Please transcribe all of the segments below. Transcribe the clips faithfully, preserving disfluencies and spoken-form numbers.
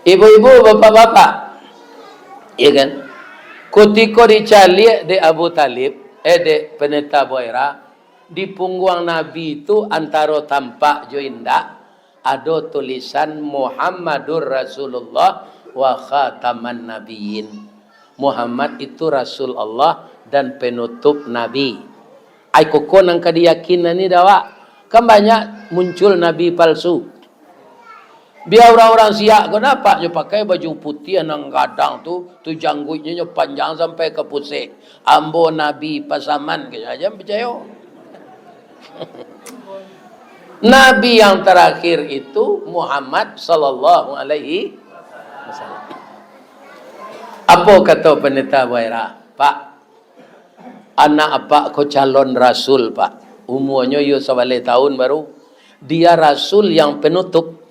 Ibu-ibu, bapak-bapak, ya kan? Kutiko dicaliak dek Abu Talib, eh, dek Pendeta Buaira, di pungguang Nabi tu antaro tampak jo indak, ado tulisan Muhammadur Rasulullah wa khataman nabiyyin. Muhammad itu Rasul Allah dan penutup nabi. Ai koko nan ka diyakinan ni dah, Wak. Kan banyak muncul nabi palsu. Bia urang-urang siak ko, nampak nyo pakai baju putiah nan gadang tu, tu jangguiknyo nyo panjang sampai ka pusek. "Ambo Nabi Pasaman," kajo, jan picayo. Nabi yang terakhir itu Muhammad sallallahu alaihi wasallam. Apo kato Pendeta Buaira? "Pak, anak apak ko calon rasul, Pak. Umuanyo iyo sabaleh tahun baru. Dia rasul yang penutup."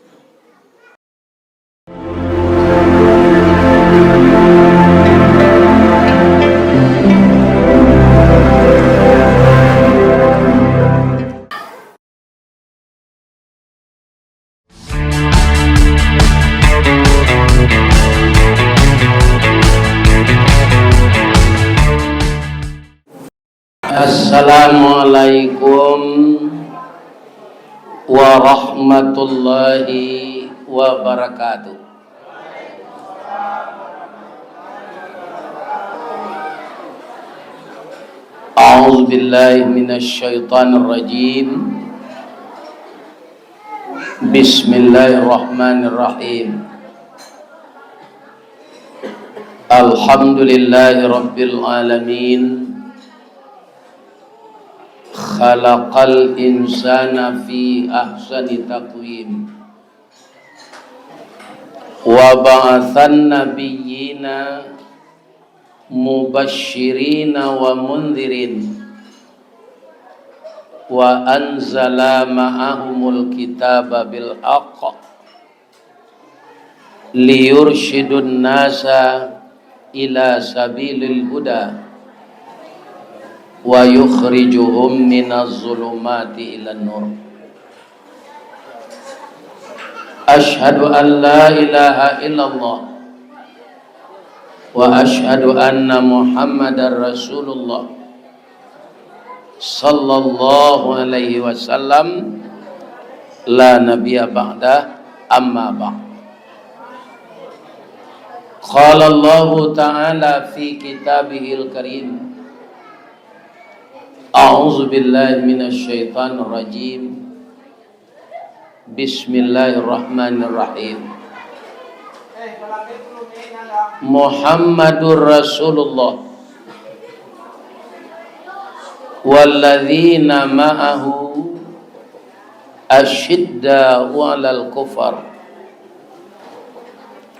Assalamualaikum warahmatullahi wabarakatuh. A'udzubillahi minasyaitonirrajim. Bismillahirrahmanirrahim. Alhamdulillahirabbil alamin. Khalaqal insana fi ahsani taqwim. Wa ba'atsan nabiyyina mubasysyirina wa mundhirin, wa anzala ma'ahumul kitaba bil haqq, liyursyidun nasa ila sabilil huda, wa yukhrijuhum minaz zulumati ilan nur. Asyhadu an la ilaha illallah wa asyhadu anna Muhammadar Rasulullah sallallahu alaihi wasallam, la nabiyya ba'dah, amma ba'd. Qala Allahu ta'ala fi kitabihil karim, a'udzu billahi minasy syaithanir rajim. Bismillahirrahmanirrahim. Muhammadur Rasulullah walladzina ma'ahu asyidda'u 'alal kufar,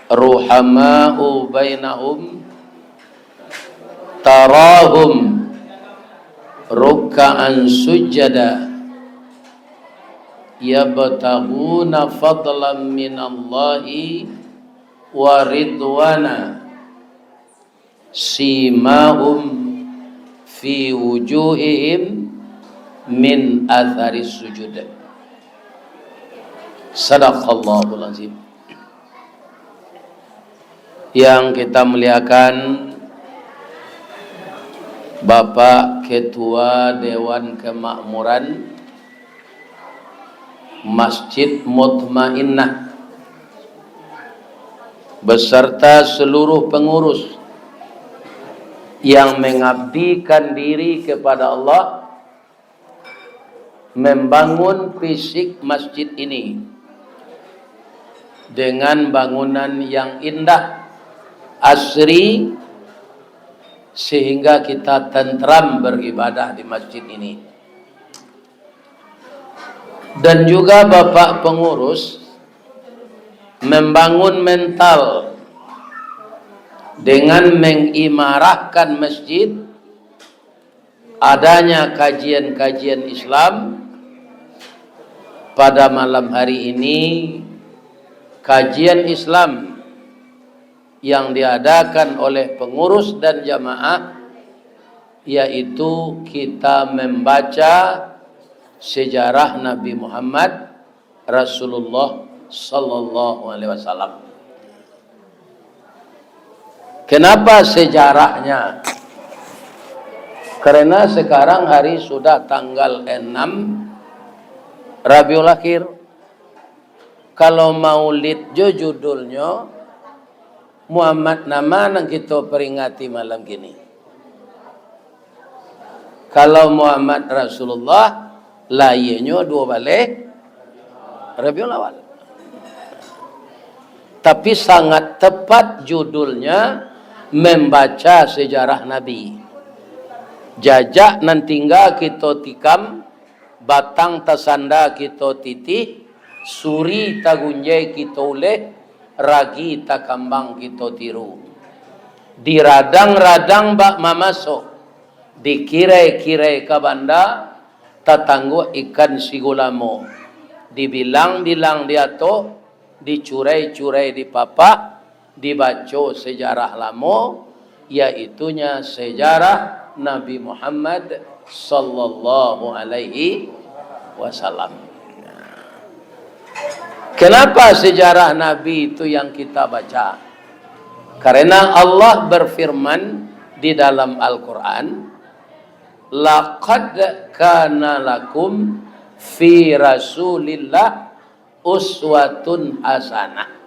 ruhama'u bainahum, tarahum rukka'an sujjada, yabtaghuna fadlan minallahi wa ridwana, simahum fi wujuhihim min atharis sujud. Sadaqallahul azim. Yang kita muliakan, Bapak Ketua Dewan Kemakmuran Masjid Mutmainnah beserta seluruh pengurus yang mengabdikan diri kepada Allah, membangun fisik masjid ini dengan bangunan yang indah, asri, sehingga kita tentram beribadah di masjid ini. Dan juga Bapak Pengurus membangun mental dengan mengimarahkan masjid, adanya kajian-kajian Islam. Pada malam hari ini, kajian Islam yang diadakan oleh pengurus dan jamaah, yaitu kita membaca sejarah Nabi Muhammad Rasulullah sallallahu alaihi wasallam. Kenapa sejarahnya? Karena sekarang hari sudah tanggal enam Rabiul Akhir. Kalau maulid jo judulnyo, Muhammad nama nan kito peringati malam kini? Kalau Muhammad Rasulullah, lahianyo duo baleh Rabiul Awal. Tapi sangat tepat judulnya membaca sejarah Nabi. Jajak nan tingga kito tikam, batang tasanda kito titih, suri tagunjai kito uleh, ragi takambang kito tiru. Diradang-radang bak mamaso, dikirai-kirai ka banda, tatangguak ikan sigulamo, dibilang-bilang diatok, dicurai-curai dipapah, dibaco sejarah lamo, yaitunya sejarah Nabi Muhammad sallallahu alaihi wasallam. Kenapa sejarah Nabi itu yang kita baca? Karena Allah berfirman di dalam Al-Quran, "Laqad kana lakum fi Rasulillah uswatun hasanah."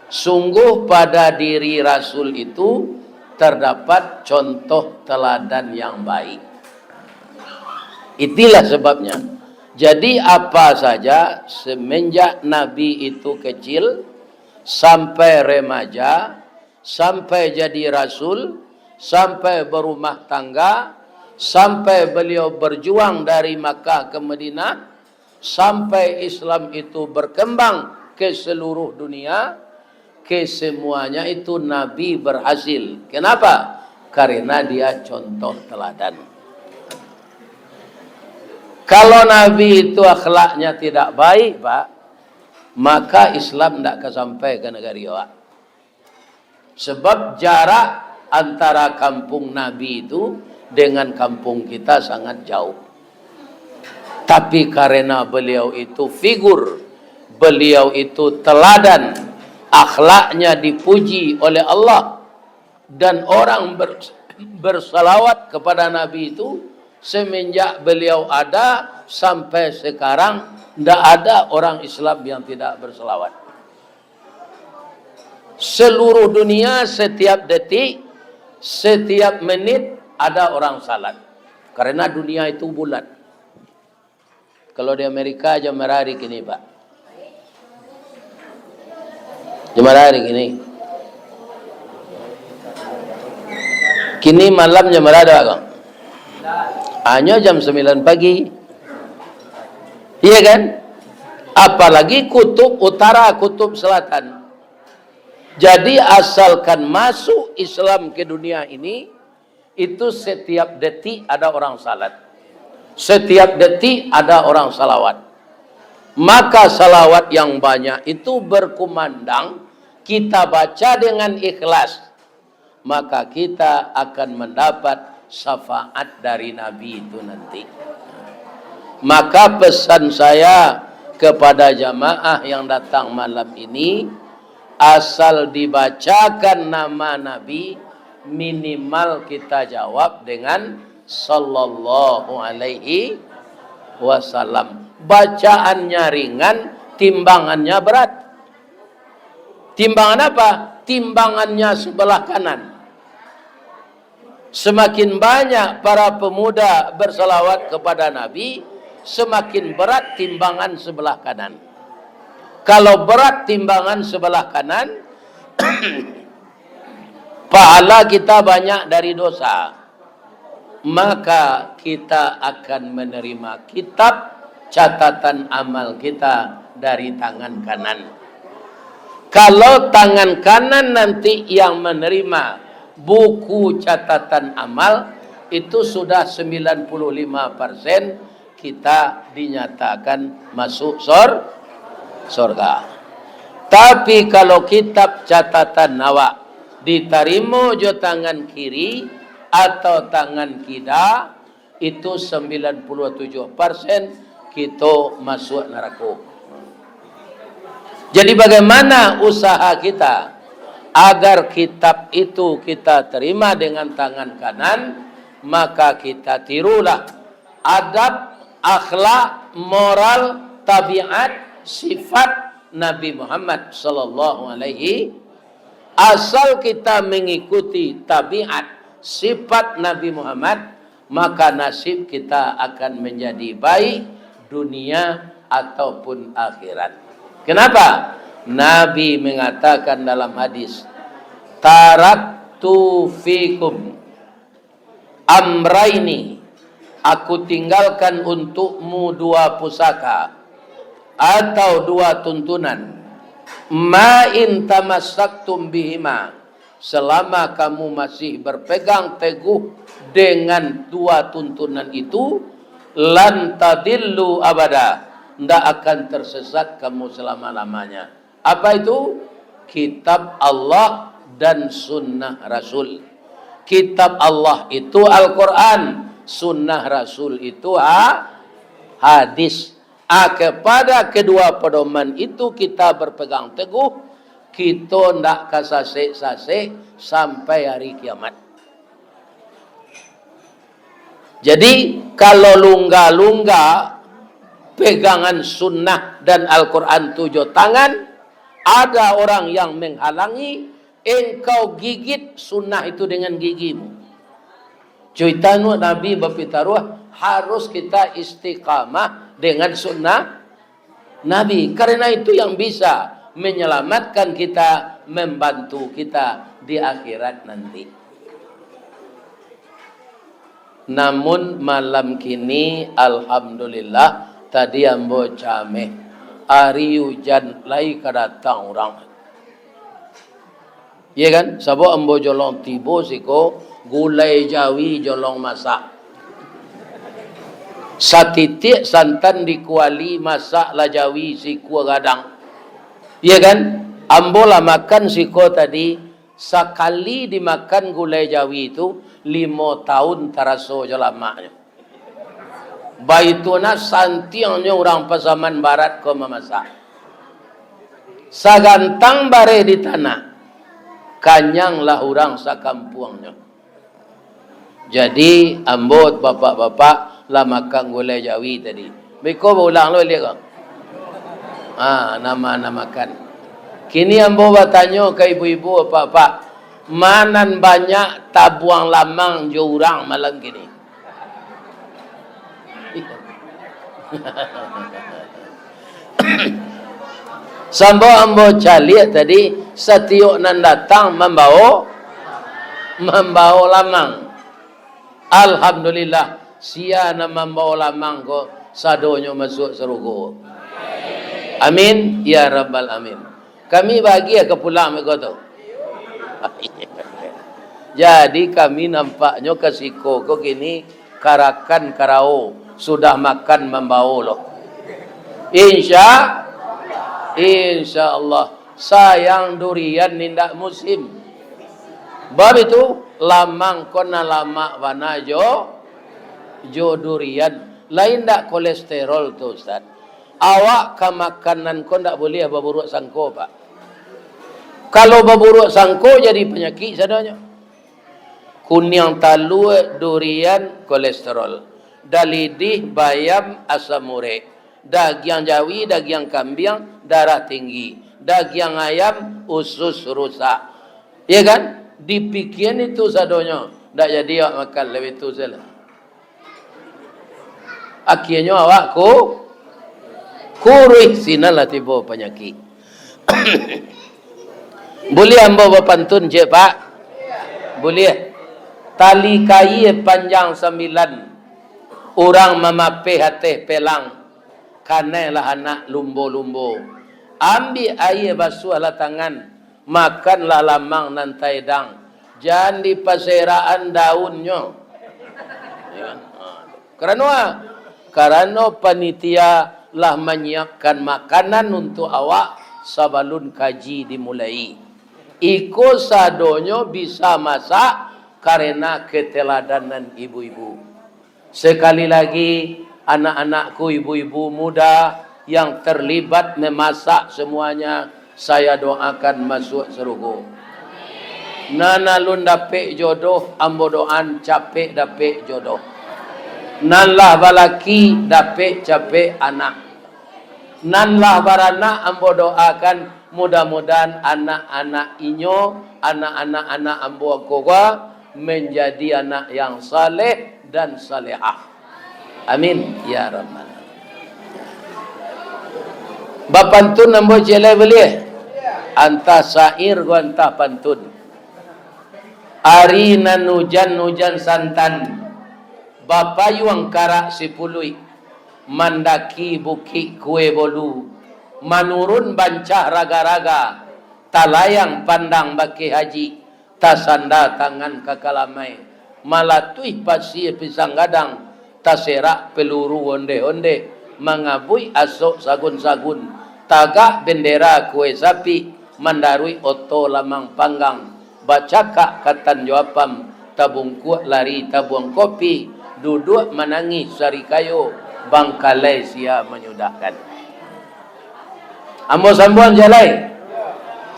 Sungguh pada diri Rasul itu terdapat contoh teladan yang baik. Itulah sebabnya. Jadi, apa saja semenjak Nabi itu kecil, sampai remaja, sampai jadi rasul, sampai berumah tangga, sampai beliau berjuang dari Makkah ke Madinah, sampai Islam itu berkembang ke seluruh dunia, kesemuanya itu Nabi berhasil. Kenapa? Karena dia contoh teladan. Kalau Nabi itu akhlaknya tidak baik, Pak, maka Islam ndak ka sampai ka nagari awak. Sebab jarak antara kampung Nabi itu dengan kampung kita sangat jauh. Tapi karena beliau itu figur, beliau itu teladan, akhlaknya dipuji oleh Allah, dan orang ber-, bersalawat kepada Nabi itu, semenjak beliau ada sampai sekarang, ndak ada orang Islam yang tidak bersalawat. Seluruh dunia, setiap detik, setiap menit ada orang salat. Karena dunia itu bulat. Kalau di Amerika, jam bara hari kini, Pak? Jam bara hari kini? Kini malam jam bara, Pak? Hanyo jam sembilan pagi. Iya kan? Apalagi kutub utara, kutub selatan. Jadi, asalkan masuk Islam ke dunia ini, itu setiap detik ada orang salat. Setiap detik ada orang salawat. Maka salawat yang banyak itu berkumandang, kita baca dengan ikhlas, maka kita akan mendapat syafaat dari Nabi itu nanti. Maka pesan saya kepada jamaah yang datang malam ini, asal dibacakan nama Nabi, minimal kita jawab dengan sallallahu alaihi wasallam. Bacaannya ringan, timbangannya berat. Timbangan apa? Timbangannya sebelah kanan. Semakin banyak para pemuda bersalawat kepada Nabi, semakin berat timbangan sebelah kanan. Kalau berat timbangan sebelah kanan, pahala kita banyak dari dosa, maka kita akan menerima kitab catatan amal kita dari tangan kanan. Kalau tangan kanan nanti yang menerima buku catatan amal, itu sudah sembilan puluh lima persen kita dinyatakan masuk sor-, sorga. Tapi kalau kitab catatan awak ditarimo jo tangan kiri atau tangan kida, itu sembilan puluh tujuh persen kito masuak narako. Jadi, bagaimana usaha kita Agar kitab itu kita terima dengan tangan kanan, maka kita tirulah adab, akhlak, moral, tabiat, sifat Nabi Muhammad sallallahu alaihi. Asal kita mengikuti tabiat, sifat Nabi Muhammad, maka nasib kita akan menjadi baik dunia ataupun akhirat. Kenapa? Nabi mengatakan dalam hadis, "Taraktu fikum amraini," aku tinggalkan untukmu dua pusaka atau dua tuntunan. "Ma in tamassaktum bihima," selama kamu masih berpegang teguh dengan dua tuntunan itu, "lan tadillu abada," ndak akan tersesat kamu selama-lamanya. Apa itu? Kitab Allah dan sunnah Rasul. Kitab Allah itu Al-Quran, sunnah Rasul itu ha-, hadis. Ah, kepada kedua pedoman itu kita berpegang teguh, kita ndak ka sasek-sasek sampai hari kiamat. Jadi, kalau lungga-lungga pegangan sunnah dan Al-Quran tu jo tangan, ada orang yang menghalangi, engkau gigit sunnah itu dengan gigimu. Cuitano Nabi bapitaruah, harus kita istiqamah dengan sunnah Nabi. Karena itu yang bisa menyelamatkan kita, membantu kita di akhirat nanti. Namun malam kini, alhamdulillah, tadi ambo cameh, ari ujan lai ka datang urang. Iya kan? Sabab ambo jolong tibo siko, gulai jawi jolong masak. Satitiak santan di kuali, masaklah jawi sikua gadang. Iya kan? Ambo lah makan siko tadi, sakali dimakan gulai jawi tu, limo taun taraso jo lamaknyo. Baitu nah santiangnyo urang Pasaman Barat ko mamasak. Sagantang bareh di tanah, kanyanglah urang sakampuangnyo. Jadi, ambo, bapak-bapak, lah makan gulai jawi tadi. Beko baulang lo liak ko. Ah, nama-nama makan. Kini ambo batanyo ka ibu-ibu, bapak-bapak, ma nan banyak tabuang lamang jo urang malam kini? Sambo ambo caliak tadi, satiok nan datang mambao, mambao lamang. Alhamdulillah, sia nan mambao lamang ko, sadonyo masuak sarugo. Amin, ya rabbal amin. Kami bahagia ka pulang miko tu. Jadi kami nampaknyo ka siko ko kini karakan karao, sudah makan mambao lo. Insya, insya Allah. Sayang durian indak musim. Bab itu, lamang ko nan lamak bana jo, jo durian. Lain ndak kolesterol tu, Ustaz? Awak ka makanan ko ndak buliah baburuak sangko, Pak. Kalau baburuak sangko, jadi panyakik sadonyo. Kuniang talua, durian, kolesterol. Dalidih, bayam, asam urek. Dagiang jawi, dagiang kambiang, darah tinggi. Dagiang ayam, usus rusak. Iya kan? Dipikian itu sadonyo. Ndak jadi awak makan, labiah tu sajolah. Akhianyo awak ku-, kuruih, sinan lah tibo panyakik. Buliah ambo bapantun ciek, Pak? Buliah. Tali kaia panjang sambilan, urang mamapeh ateh pelang, kanailah anak lumbo-lumbo. Ambiak aia, basuahlah tangan, makanlah lamang nan taedang, jan dipaserakan daunnyo. Ya kan? Ha. Karano a-, karano panitia lah manyiapkan makanan untuak awak sabalun kaji dimulai. Iko sadonyo bisa masak karena keteladanan ibu-ibu. Sekali lagi, anak-anakku, ibu-ibu muda yang terlibat memasak semuanya, saya doakan masuk surga. Nan alun dapek jodoh, ambo doaan capek dapek jodoh. Nan lah balaki, dapek capek anak. Nan lah baranak, ambo doakan, mudah-mudahan anak-anak inyo, anak-anak anak ambo ko, manjadi anak yang saleh dan salehah. Amin, ya rabbal alamin. Bapantun ambo ciek lai buliah? Antah syair ko antah pantun. Ari nan ujan-ujan santan, bapayuang karak sipuluik, mandaki bukik kue bolu, manurun bancah raga-raga, talayang pandang bakeh haji, tasanda tangan ka kalamai, malatuih pasie pisang gadang, taserak peluru ondeh-ondeh, mangabuik asok sagun-sagun, tagak bendera kue sapik, mandaruik oto lamang panggang, bacakak katan jo apam, tabungkuak lari tabuang kopi, duduak manangih sarikayo, bangkalai sia manyudahkan. Ambo sambuang jalai.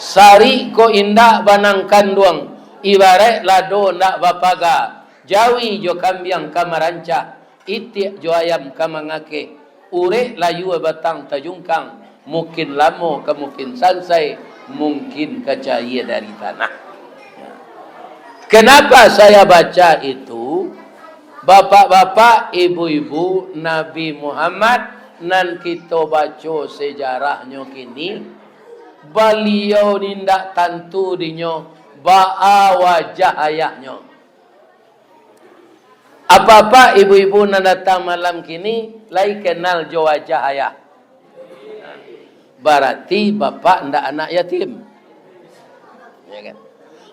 Sarik ko indak banang kanduang, ibaraik lado ndak bapaga, jawi jo kambiang ka marancak, itiak jo ayam ka mangakeh, urek layua batang tajungkang, mungkin lamo ka mungkin sansai, mungkin ka cayie dari tanah. Kenapa saya baca itu? Bapak-bapak, ibu-ibu, Nabi Muhammad nan kito baco sejarahnyo kini, baliau ni indak tantu dinyo baa wajah ayahnyo. Apak-apak, ibu-ibu nan datang malam kini, lai kenal jo wajah ayah? Barati bapak ndak anak yatim. Ya kan?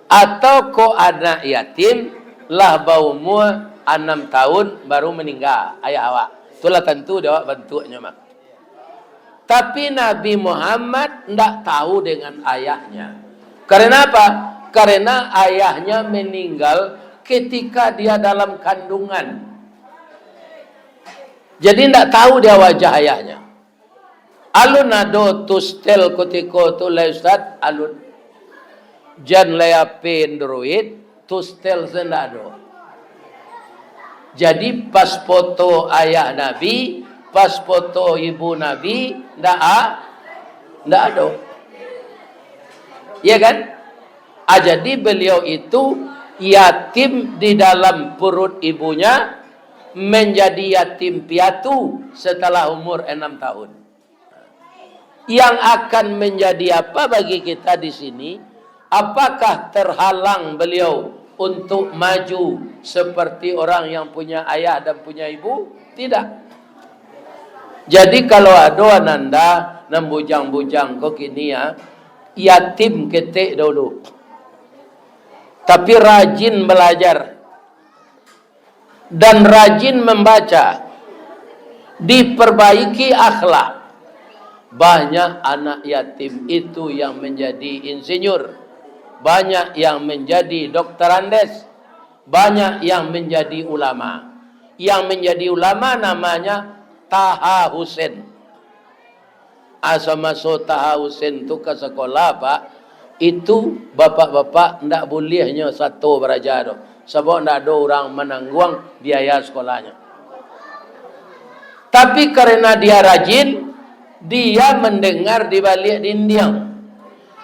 Atau ko anak yatim, lah baumua anam tahun baru maningga ayah awak. Itulah tantu dek awak bantuaknyo mah. Tapi Nabi Muhammad ndak tahu dengan ayahnya. Karena apa? Karena ayahnya meninggal ketika dia dalam kandungan. Jadi ndak tahu dia wajah ayahnya. Alun ado tustel kutiko tu lai, Ustaz? Alun. Jan lai H P Android, tustel se ndak ado. Jadi pas foto ayah Nabi, pas foto ibu Nabi, ndak a-, ndak ado. Iya kan? Ah, jadi beliau itu yatim di dalam perut ibunya, menjadi yatim piatu setelah umur enam tahun. Yang akan menjadi apa bagi kita di sini? Apakah terhalang beliau untuk maju seperti orang yang punya ayah dan punya ibu? Tidak. Jadi, kalau ado ananda nan bujang-bujang ko kini, ya, yatim ketek dulu, tapi rajin belajar dan rajin membaca, diperbaiki akhlak. Banyak anak yatim itu yang menjadi insinyur, banyak yang menjadi doktor Andes, banyak yang menjadi ulama. Yang menjadi ulama namanya Taha Husen. Asa maso Taha Husen tu ka sakolah, Pak, itu bapak-bapak ndak buliahnyo sato baraja doh, sabab ndak ado urang manangguang biaya sakolahnyo. Tapi karena dia rajin, dia mendengar di baliak dindiang.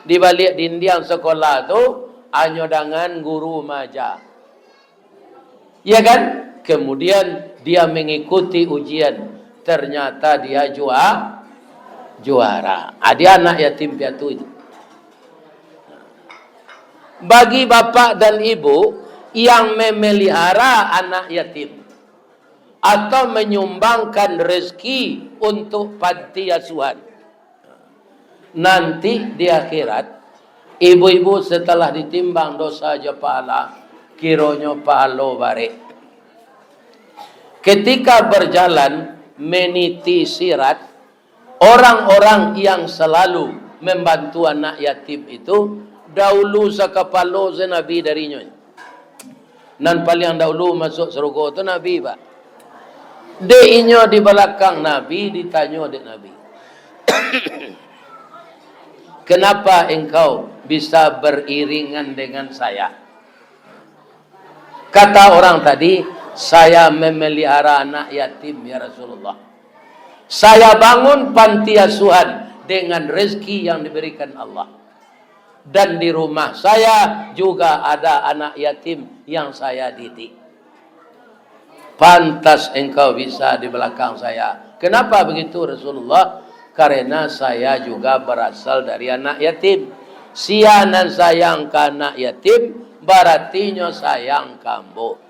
Di baliak dindiang sakolah tu, hanyo dangan guru maaja. Ya kan? Kemudian dia mengikuti ujian, ternyata dia jua-, juara. Ah, dia anak yatim piatu itu. Bagi bapak dan ibu yang memelihara anak yatim atau menyumbangkan rezeki untuk panti asuhan, nanti di akhirat, ibu-ibu setelah ditimbang dosa jo pahala, kironyo pahalo barek. Ketika berjalan meniti sirat, orang-orang yang selalu membantu anak yatim itu, dahulu sakapalo se Nabi darinyo. Nan paliang dahulu masuak sarugo tu Nabi, Pak. Dek inyo di balakang Nabi, ditanyo dek Nabi, "Kenapa engkau bisa beriringan dengan saya. Kata orang tadi, "Saya memelihara anak yatim, ya Rasulullah. Saya bangun panti asuhan dengan rezeki yang diberikan Allah. Dan di rumah saya juga ada anak yatim yang saya didik. Pantas engkau bisa di belakang saya." "Kenapa begitu, Rasulullah?" "Karena saya juga berasal dari anak yatim. Sia nan sayang ka anak yatim, baratinyo sayang ka ambo."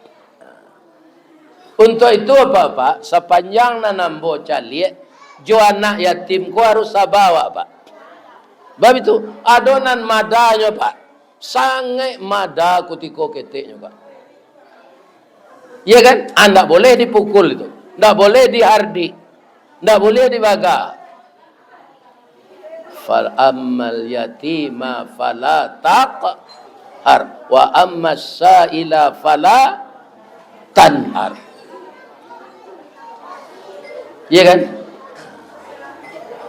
Untuak itu, Bapak, sapanjang nan ambo caliak, jo anak yatim ko harus saba awak, Pak. Bab itu, ado nan madanyo, Pak. Sangaik mada kutiko keteknyo, Pak. Iya kan? Ah, ndak boleh dipukul itu. Ndak boleh dihardik. Ndak boleh dibaga. "Fal ammal yatima fala taqhar, wa ammas sa'ila fala tanhar." Iya kan?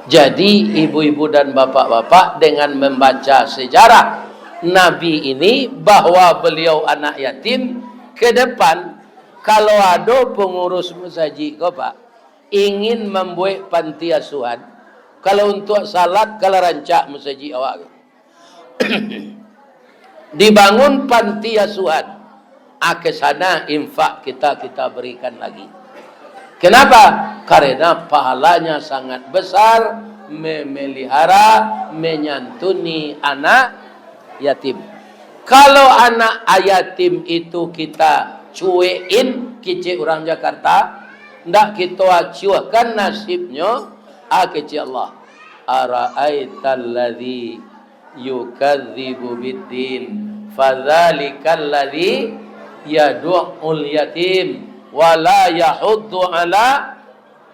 Jadi, ibu-ibu dan bapak-bapak, dengan membaca sejarah Nabi ini, bahwa beliau anak yatim, ke depan, kalau ado pengurus masajik ko, Pak, ingin mambuek panti asuhan, kalau untuak salat, kalau rancak masajik awak ko, dibangun panti asuhan, ah, ke sana infak kita, kita berikan lagi. Kenapa? Karena pahalanya sangat besar, memelihara, menyantuni anak yatim. Kalau anak yatim itu kita cuekin, kicek urang Jakarta, ndak kito acuahkan nasibnyo, ah, kecek Allah, "Ara'aital ladzi yukadzibu biddin, fadzalikal ladzi yadu'ul yatim, wa la yahuddu ala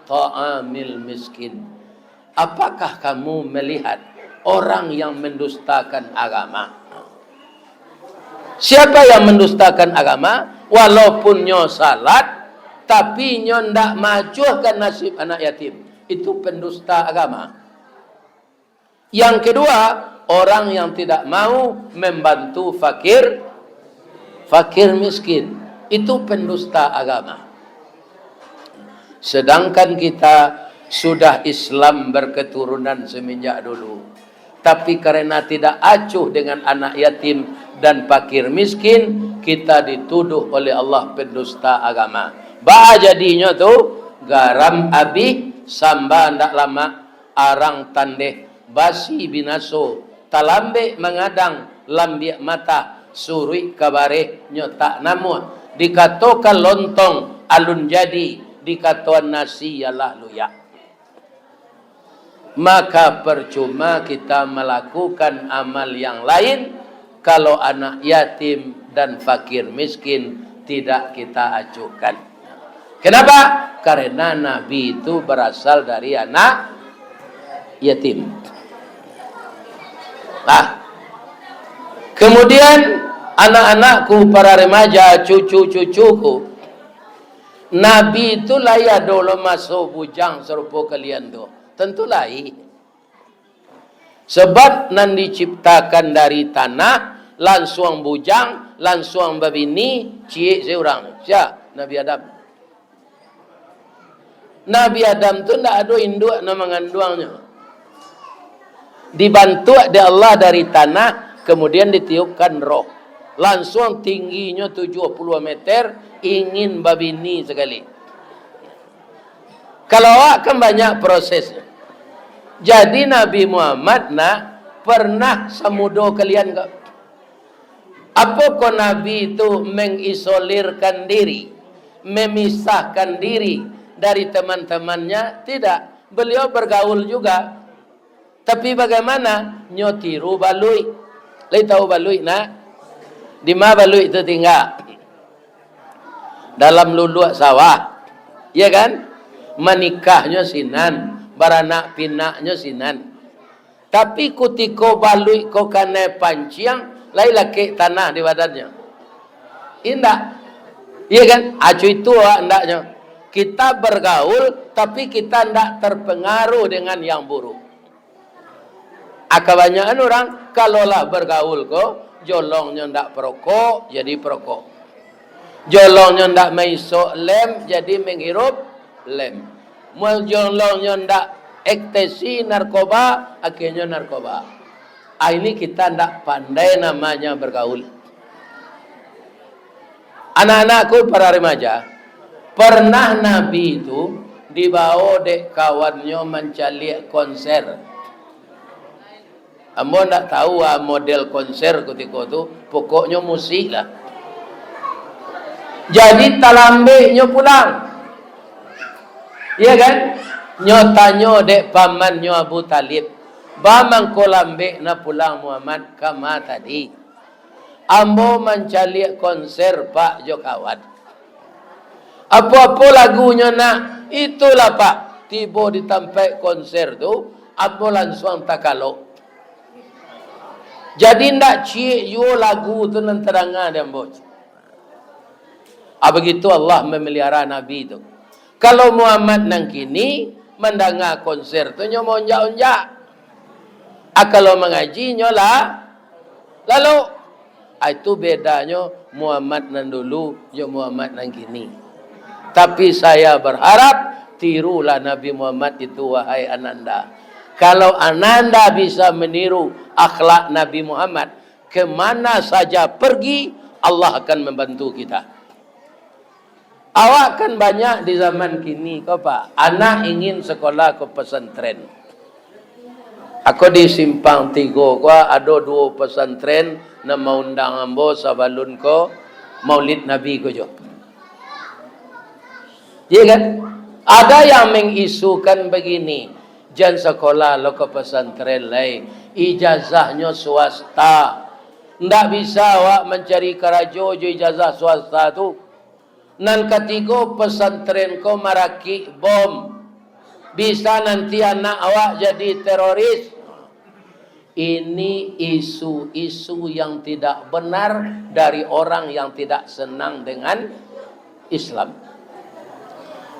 ta'amil miskin." Apakah kamu melihat orang yang mendustakan agama? Siapa yang mendustakan agama? Walaupun nyo salat, tapi nyo ndak maacuahkan nasib anak yatim. Itu pendusta agama. Yang kedua, orang yang tidak mau membantu fakir, fakir miskin. Itu pendusta agama. Sedangkan kita sudah Islam berketurunan semenjak dulu. Tapi karena tidak acuh dengan anak yatim dan fakir miskin, kita dituduh oleh Allah pendusta agama. Baa jadinyo tu, garam abih, samba ndak lamak, arang tandeh, basi binaso, talambek mangadang, lambiak matah, suruik ka bareh, nyo tak namuah. Dikatokan lontong, alun jadi, dikatoan nasi, yalah luyak. Maka percuma kita melakukan amal yang lain, kalau anak yatim dan fakir miskin tidak kita acuhkan. Kenapa? Karena Nabi itu berasal dari anak yatim. Nah, kemudian anak-anakku, para remaja, cucu-cucuku, Nabi tu lai ado lo maso bujang sarupo kalian tu? Tentu lai. Sebab nan diciptakan dari tanah, lansuang bujang, lansuang babini, ciek se urang. Sia? Nabi Adam. Nabi Adam tu ndak ado induak nan manganduangnyo. Dibantuak dek Allah dari tanah, kemudian ditiupkan roh. Lansuang tingginyo tujuah puluah meter, ingin babini sakali. Kalau awak kan banyak prosesnyo. Jadi Nabi Muhammad nak pernah samudo kalian ko. Apokoh Nabi tu mengisolirkan diri, memisahkan diri dari teman-temannya? Tidak. Beliau bergaul juga. Tapi bagaimana? Nyo tiru baluik. Lai tahu baluik, nak? Di ma baluik tu tingga? Dalam luluak sawah. Ya kan? Manikahnyo sinan, baranak pinaknyo sinan. Tapi kutiko baluik ko kanai panciang, lai lakek tanah di badannyo? Indak. Iya kan? Acu itu awak andaknyo. Kita bergaul, tapi kita ndak terpengaruh dengan yang buruk. Ah, kabanyakan urang, kalau lah bergaul ko, jolongnyo ndak perokok, jadi perokok. Jolongnyo ndak maisok lem, jadi menghirup lem. Mun jolongnyo ndak ekstasi, narkoba, akhirnyo narkoba. Ah, ini kita ndak pandai namanya bergaul. Anak-anakku para remaja, pernah Nabi tu dibawa dek kawannyo mancaliak konser. Ambo ndak tahu ah model konser kutiko tu, pokoknyo musik lah. Jadi talambeknyo pulang. Iya kan? Nyo tanyo dek pamannyo Abu Thalib, "Ba mangko lambek na pulang Muhammad?" "Kama tadi. Ambo mancaliak konser, Pak, jo kawan." "Apo-apo lagunyo, nak?" "Itulah, Pak, tibo di tampek konser tu, ambo lansuang takalok. Jadi ndak ciek juo lagu tu nan tadanga di ambo." Ah, begitu Allah memelihara Nabi tu. Kalau Muhammad nan kini, mandanga konser tu nyo maonjak-onjak. Ah, kalau mangaji nyo lah, lalu, ah, itu bedanyo Muhammad nan dulu jo Muhammad nan kini. Tapi saya berharap, tirulah Nabi Muhammad itu, wahai ananda. Kalau ananda bisa meniru akhlak Nabi Muhammad, kemana saja pergi, Allah akan membantu kita. Awak kan banyak di zaman kini ko, Pak, anak ingin sekolah ke pesantren. Ako di Simpang Tigo ko ado duo pesantren nan maundang ambo sabalun ko Maulid Nabi ko jo. Iya kan? Ada yang mengisukan begini, "Jan sekolah lo ke pesantren lai, ijazahnyo swasta. Ndak bisa awak mancari karajo jo ijazah swasta tu." Nan katigo, pesantren ko marakik bom. Bisa nanti anak awak jadi teroris. Ini isu-isu yang tidak benar dari orang yang tidak senang dengan Islam.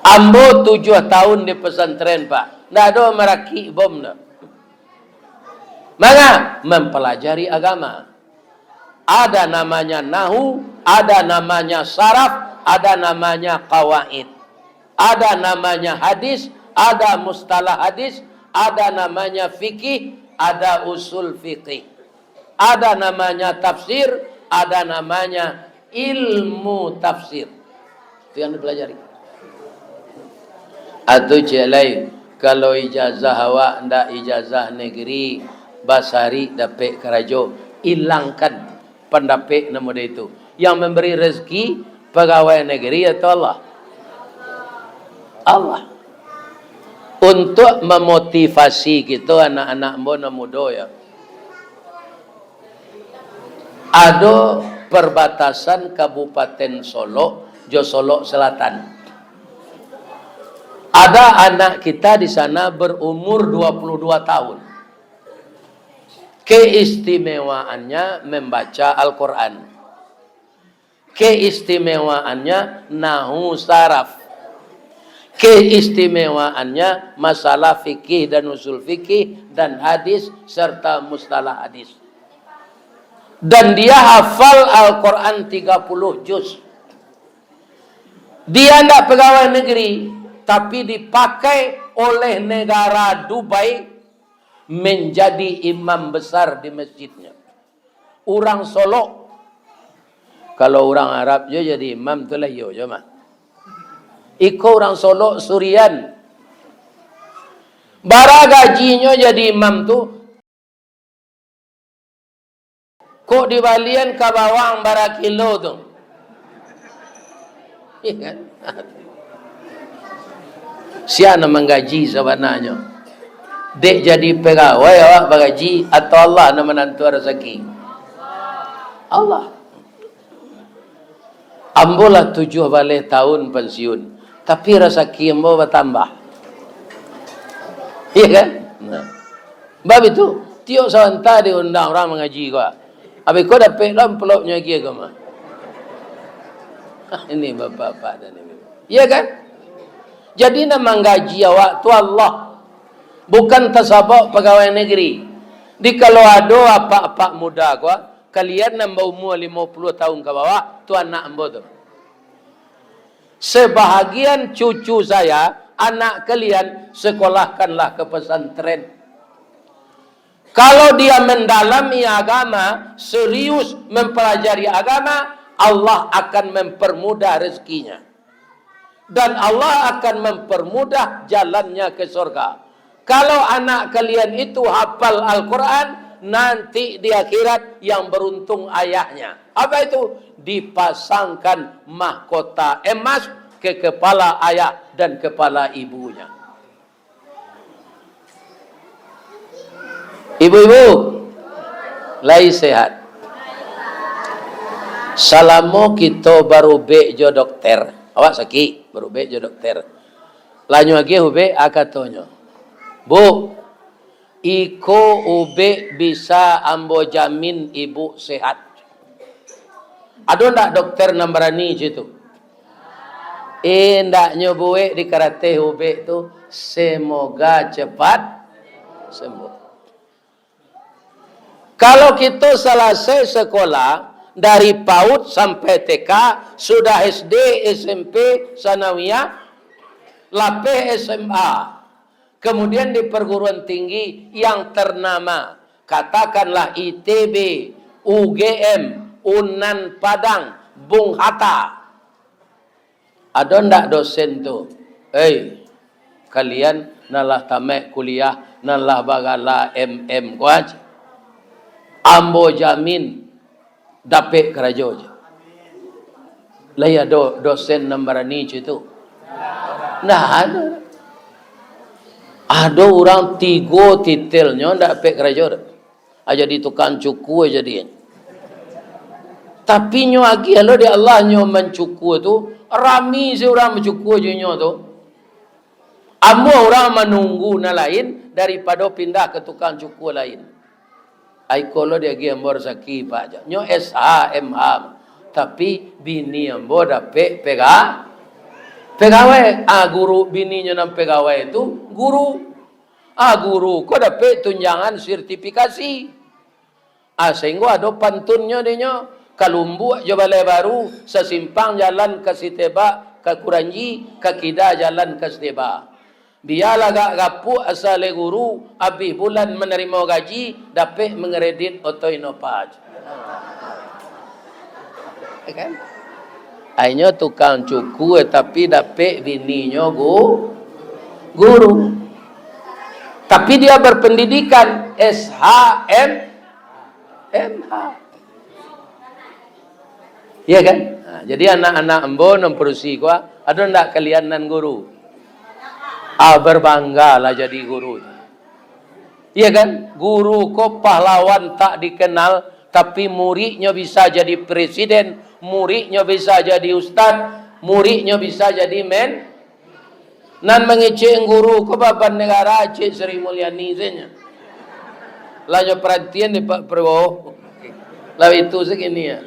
Ambo tujuah tahun di pesantren, Pak. Ndak ado marakik bom tu. Manga? Mempelajari agama. Ada namanya nahu, ada namanya saraf, ada namanya qawaid, ada namanya hadis, ada mustalah hadis, ada namanya fikih, ada usul fikih, ada namanya tafsir, ada namanya ilmu tafsir. Itu yang dipelajari. Atau cek lain, kalau ijazah awak ndak ijazah negeri, basarik dapek karajo, ilangkan pandapek nan model itu. Yang memberi rezeki pegawai negeri atau Allah? Allah. Untuk memotivasi kito anak-anak ambo nan mudo, ya. Ado perbatasan Kabupaten Solok jo Solok Selatan. Ada anak kita di sana berumur dua puluh dua tahun. Keistimewaannya membaca Al-Quran. Keistimewaannya nahu saraf. Keistimewaannya masalah fikih dan usul fikih dan hadis serta mustalah hadis. Dan dia hafal Al-Quran tiga puluh juz. Dia ndak pegawai negeri, tapi dipakai oleh negara Dubai menjadi imam besar di masjidnya. Urang Solok. Kalau urang Arab jo jadi imam tu lah iyo jo mah. Iko urang Solok Surian. Bara gajinyo jadi imam tu? Kok dibalian ka bawang bara kilo tu? Iya kan? Sia nan manggaji sabananyo? Dek jadi pegawai awak bagaji, atau Allah nan manantu rasaki? Allah. Ambo lah tujuah baleh tahun pensiun, tapi rasaki ambo batambah. Iya kan? Nah. Bab itu, tiok sabanta diundang urang mangaji ko. Abih ko dapek lah amplopnyo agiah ko mah. Ini bapak-bapak dan ibu. Iya kan? Jadi nan manggaji awak tu Allah. Bukan tasabok pegawai negeri. Di kalau ado apak-apak muda ko, kalian nan baumua limo puluah tahun ka bawah, tu anak ambo tu. Sebahagian cucu saya, anak kalian, sekolahkanlah ke pesantren. Kalau dia mendalami agama, serius mempelajari agama, Allah akan mempermudah rezekinya. Dan Allah akan mempermudah jalannya ke surga. Kalau anak kalian itu hafal Al-Quran, nanti di akhirat yang beruntung ayahnya. Apa itu? Dipasangkan mahkota emas ke kepala ayah dan kepala ibunya. Ibu-ibu, lai sehat? Salamo kito barubek jo dokter, awak sakik, barubek jo dokter. Lanyo agiah ubek, a katonyo, "Bu, iko ubek bisa ambo jamin ibu sehat." Ado ndak dokter nan barani cak itu? Indaknyo buek di karateh ubek tu, "Semoga cepat sembuh." Kalau kito salasai sekolah, dari PAUD sampai T K, sudah S D, S M P, sanawiyah, lapeh S M A, kemudian di perguruan tinggi yang ternama, katakanlah I T B, U G M, Unan Padang, Bung Hatta. Ado ndak dosen tu, "Hei, kalian nan lah tamaik kuliah, nan lah bagala M M ko, ambo jamin dapek karajo je." Lai ado dosen nan barani cak itu? Ndak ado. Ado urang tigo titelnyo ndak dapek karajo doh. Ah, jadi tukang cukur jadi. Tapi nyo agiah lo dek Allah nyo mancukua tu, rami se urang bancukua jo inyo tu. Amuah urang manunggu nan lain daripado pindah ka tukang cukur lain. Ai ko lo diagiah ambo rasaki, Pak, ja. Nyo S H, M H, tapi bini ambo dapek pega-, pegawai. Ah, guru, bininyo nan pegawai tu guru. Ah, guru ko dapek tunjangan sertifikasi. Ah, sainggo ado pantunnyo dinyo, ka Lumbuak jo Balai Baru, sasimpang jalan ka Sitebak, ka Kuranji, ka kida jalan ka Sitebak. Bialah agak gapuak asa lai guru, abih bulan manarimo gaji, dapek mangkredit oto Innova. Ya kan? Ainyo tukang cukur, tapi dapek bininyo gu-, guru. Tapi dia berpendidikan S H M, M H. Iya kan? Nah, jadi anak-anak ambo nan padusi ko, ado ndak kalian nan guru? Ah, berbanggalah jadi guru. Iya kan? Guru ko pahlawan tak dikenal, tapi muridnyo bisa jadi presiden, muridnyo bisa jadi ustad, muridnyo bisa jadi men-, nan mangecek guru ko baban negara, cek Sri Mulyani sajo. Lah nyo parantian di Pak Prabowo. Lah itu sakini ya.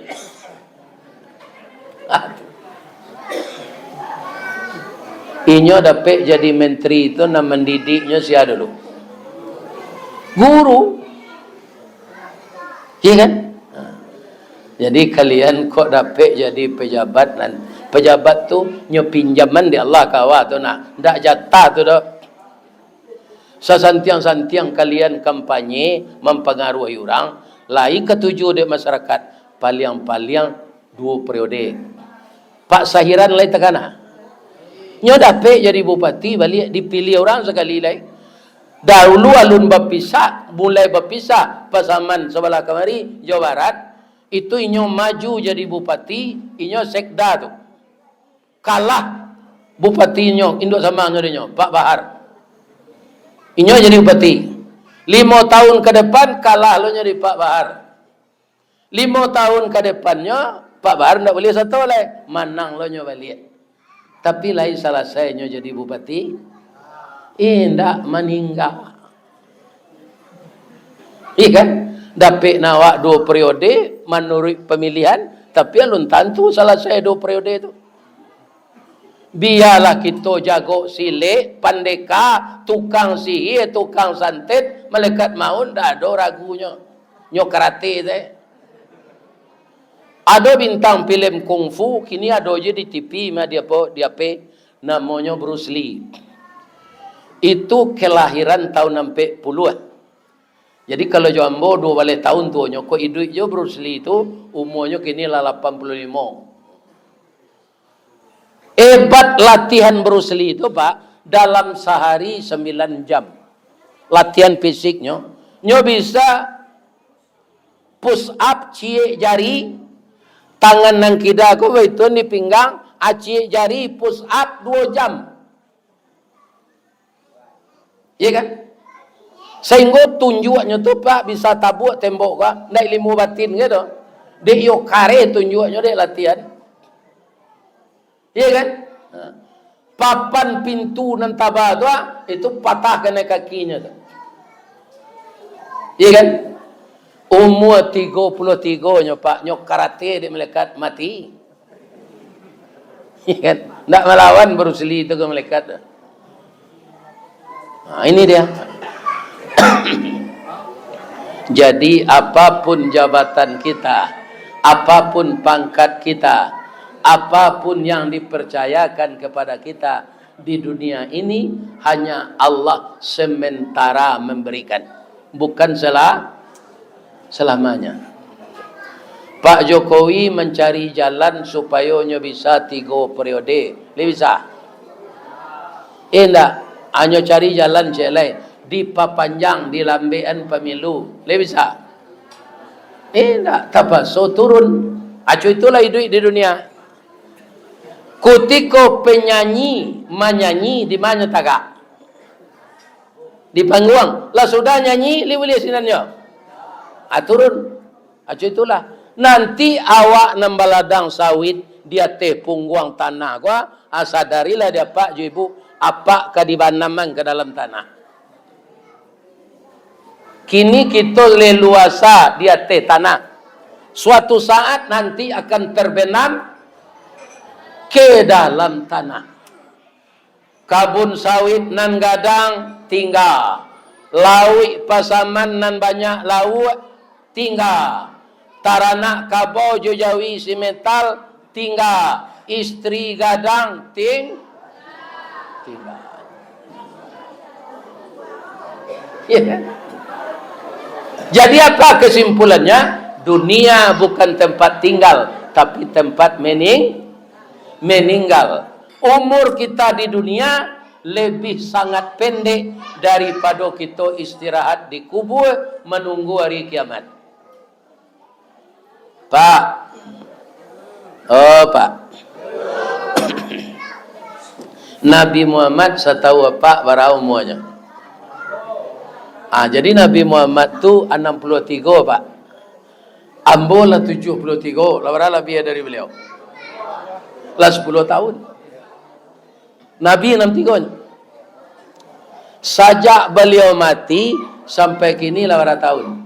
Inyo dapek jadi menteri tu, nan mandidiknyo sia dulu? Guru. Iya kan? Nah. Jadi kalian kok dapek jadi pejabat nan, pejabat tu nyo pinjaman di Allah ka awak tu, nah, ndak jatah tu doh. Sasantiang-santiang kalian kampanye mampangaruhi urang, lai katuju dek masyarakat, paliang-paliang duo periode. Pak Sahiran lai takana. Nyo dapek jadi bupati baliak, dipiliah urang sakali lai. Dahulu alun bapisah, mulai bapisah Pasaman sabalah kamari, Jawa Barat, itu inyo maju jadi bupati, inyo sekda tu. Kalah bupatinyo, induak samangnyo dinyo, Pak Bahar. Inyo jadi bupati. Limo tahun ka depan, kalah lo nyo di Pak Bahar. Limo tahun ka depannyo, Pak Bahar ndak buliah sato lai, manang lo nyo baliak. Tapi lai salasai nyo jadi bupati? Indak, maningga. Iya kan? Dapek nan awak duo periode manuruik pamilihan, tapi alun tantu salasai duo periode tu. Bialah kito jago silek, pandeka, tukang sihia, tukang santet, malaikat maut ndak ado ragunyo. Nyo karate se. Ado bintang filem kungfu, kini ado je di T V mah, di apo, di H P, namonyo Bruce Lee. Itu kelahiran tahun ampek puluah. Jadi, kalau jo ambo duo baleh tahun tuonyo, kok iduik jo Bruce Lee tu, umuanyo kini lah lapan puluah limo. Ebat latihan Bruce Lee tu, Pak, dalam sahari sambilan jam. Latihan fisiknyo, nyo bisa push up ciek jari, tangan nan kida ko baituan di pinggang, a ciek jari push up duo jam. Iya kan? Sahinggo tunjuaknyo tu, Pak, bisa tabuak tembok ka, ndak ilmu batin ka tu. Dek iyo kareh tunjuaknyo dek latihan. Iya kan? Ha. Papan pintu nan taba tu, ah, itu patah kanai kakinyo tu. Iya kan? Umua tigo puluah tigo nyo, Pak, nyo karate dek malaikat mati. Iya kan? Ndak malawan Bruce Lee tu ka malaikat tu. Nah, ini dia. Jadi, apapun jabatan kita, apapun pangkat kita, apapun yang dipercayakan kepada kita di dunia ini, hanya Allah sementara memberikan, bukan sela-, selamanya. Pak Jokowi mancari jalan supayo nyo bisa tigo periode. Lai bisa? Indak. Hanyo cari jalan ciek lai. Dipapanjang, dilambekan pamilu. Lai bisa? Indak. Tapaso turun. Aco itulah iduik di dunia. Kutiko penyanyi manyanyi, di ma nyo tagak? Di pangguang. Lah sudah nyanyi, lai buliah sinan nyo? Ah, turun. Aco itulah. Nanti awak nan baladang sawit di ateh pungguang tanah ko, ah, sadarilah di apak jo ibu, apak ka dibanamkan ka dalam tanah. Kini kito leluasa di ateh tanah. Suatu saat nanti akan terbenam ke dalam tanah. Kabun sawit nan gadang, tingga. Lauik Pasaman nan banyak lauak, tingga. Taranak kabau jo jawi simetal, tingga. Istri gadang, ting-, tingga. Ya kan? Jadi, apa kesimpulannya? Dunia bukan tempat tinggal, tapi tempat mening-, meninggal. Umur kita di dunia lebih sangat pendek daripado kito istirahat di kubua manunggu hari kiamat. Pak. Oh, Pak. Nabi Muhammad, satau Apak, bara umuanyo? Ah, jadi Nabi Muhammad tu anam puluah tigo, Pak. Ambo lah tujuah puluah tigo, lah bara labiah dari baliau? Lah sapuluah tahun. Nabi anam tigo nyo. Sajak baliau mati sampai kini lah bara tahun?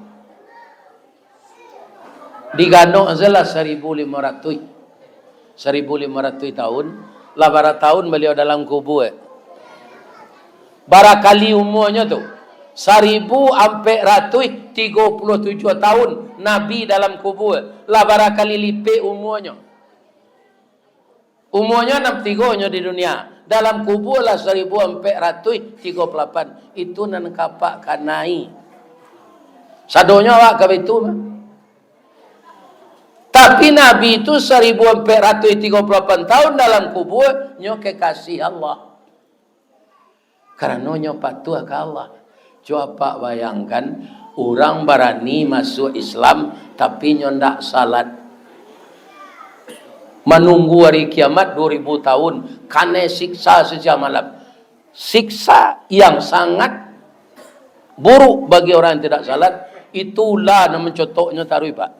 Diganok sajolah saribu limo ratuih. Saribu limo ratuih tahun, lah bara tahun baliau dalam kubua? Bara kali umuanyo tu? Saribu ampek ratuih tigo puluah tujuah tahun Nabi dalam kubua, lah bara kali lipek umuanyo? Umuanyo anam tigo nyo di dunia, dalam kubua lah saribu ampek ratuih tigo puluah lapan. Itu nan ka Apak kanai. Sadonyo awak ka baitu mah. Tapi Nabi tu saribu ampek ratuih tigo puluah lapan tahun dalam kubua, nyo kekasih Allah. Karano nyo patuah ka Allah. Cubo Apak bayangkan, urang barani masuak Islam, tapi nyo ndak salat. Manunggu hari kiamat duo ribu tahun, kanai siksa sasiang malam. Siksa yang sangat buruk bagi orang yang tidak salat, itu ula nan mancotoknyo taruih, Pak.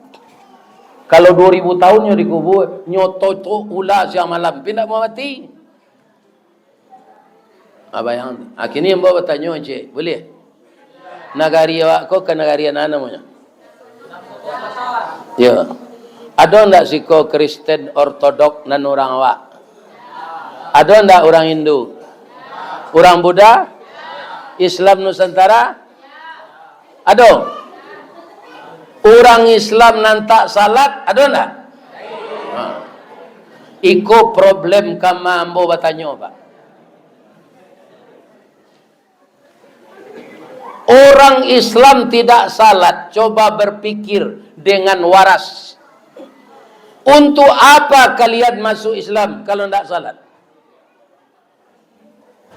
Kalau duo ribu tahun nyo di kubua, nyo cotok ula siang malam, pi ndak mau mati. Ah, bayang. Ah, kini ambo batanyo ciek, buliah? Nagari awak ko ka nagari nan namonyo? Yo. Ado ndak siko Kristen Ortodok nan urang awak? Ado ndak urang Hindu? Urang Buddha? Islam Nusantara? Ado? Urang Islam nan tak salat, ado ndak? Ha. Iko problem kama ambo batanyo, Pak. Orang Islam tidak salat, coba berpikir dengan waras. Untuk apa kalian masuk Islam kalau ndak salat?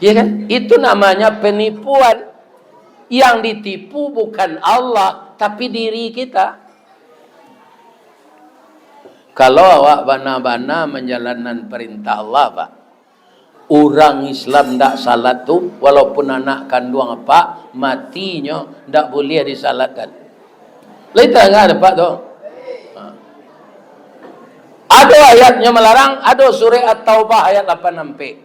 Iya kan? Itu namanya penipuan. Yang ditipu bukan Allah, tapi diri kita. Kalau awak bana-bana manjalankan perintah Allah, Pak, urang Islam ndak salat tu, walaupun anak kanduang apak, matinyo ndak buliah disalatkan. Lai tadanga dek apak tu? Ha. Ado ayatnyo malarang, ado surah At-Taubah ayat lapan ampek.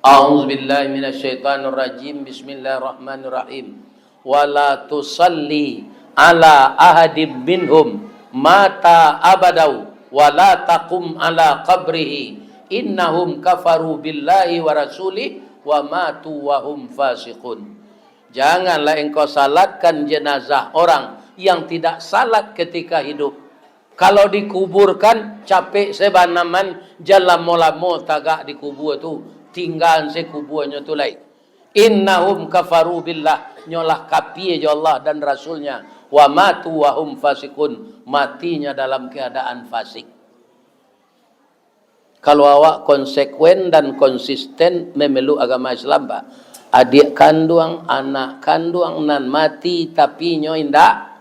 A'udzubillahi minasyaitonirrajim. Bismillahirrahmanirrahim. Wala tusalli ala ahadim minhum mata abadau wala taqum ala qabrihi innahum kafaru billahi wa rasulih wa matu wa hum fasiqun. Janganlah engkau salatkan jenazah orang yang tidak salat ketika hidup. Kalau dikuburkan, capek se banaman, jan lamo-lamo tagak di kubua tu, tinggaan se kubuanyo tu lai. Innahum kafaru billah, nyo lah kapie jo Allah dan Rasulnya. Wa matu wa hum fasiqun, matinya dalam keadaan fasik. Kalau awak konsekuen dan konsisten memeluk agama Islam, Pak, adiak kanduang, anak kanduang nan mati tapi inyo indak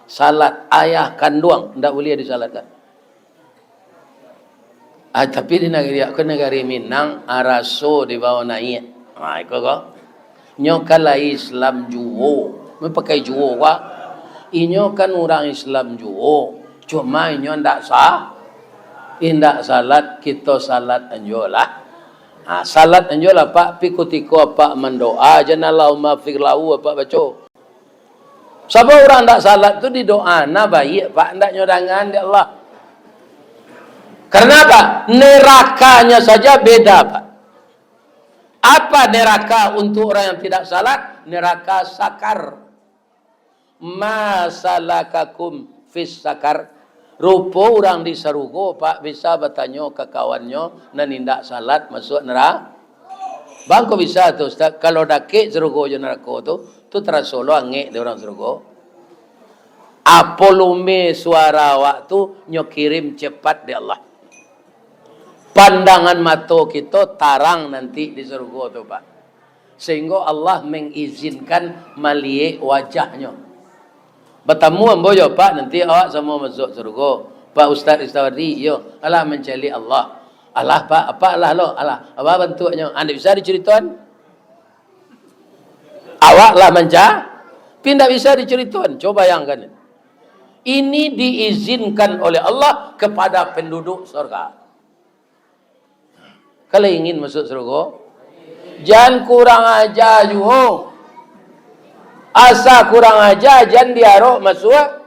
salat, ayah kanduang indak buliah disalatkan. Ah, tapi di nagari ko, nagari Minang, araso dibawa naiak. Ha, iko ko. Nyo kan lai Islam juo, mampakai juo ko. Inyo kan urang Islam juo, cuma inyo ndak sah, indak salat, kito salat anjolah. Ha, salat anjolah, Pak, pi kutiko apak mandoa, jan Allahumma fir lahu apak baco. Sabab urang ndak salat tu didoa, nah, baiak, Pak, ndak nyo dangan dek Allah. Karena apa? Nerakanya saja beda, Pak. Apa neraka untuk orang yang tidak salat? Neraka sakar. Ma salakakum fis sakar? Rupo urang di sarugo, Pak, bisa batanyo ka kawannyo nan indak salat masuak nera-, Bang, kok bisa tu, Ustaz? Kalau dakek sarugo jo narako tu, tu taraso lo angek di urang sarugo. Apo lume suara awak tu, nyo kirim cepat di Allah. Pandangan mato kito tarang nanti di sarugo tu, Pak. Sehingga Allah mengizinkan maliek wajahnyo. Batamu ambo jo Pak, nanti awak samo masuak sarugo. Pak Ustaz Ristawardi, iyo, alah mancaliak Allah. Alah, Pak, apa alah lo? Alah, apa bantuaknyo? Indak bisa dicaritoan? Awak lah manca-, tapi indak bisa dicaritoan. Coba bayangkan. Ini diizinkan oleh Allah kepada penduduk surga. Kalau ingin masuk surga, jan kurang aja juo. Asa kurang aja, jan diarok masuak,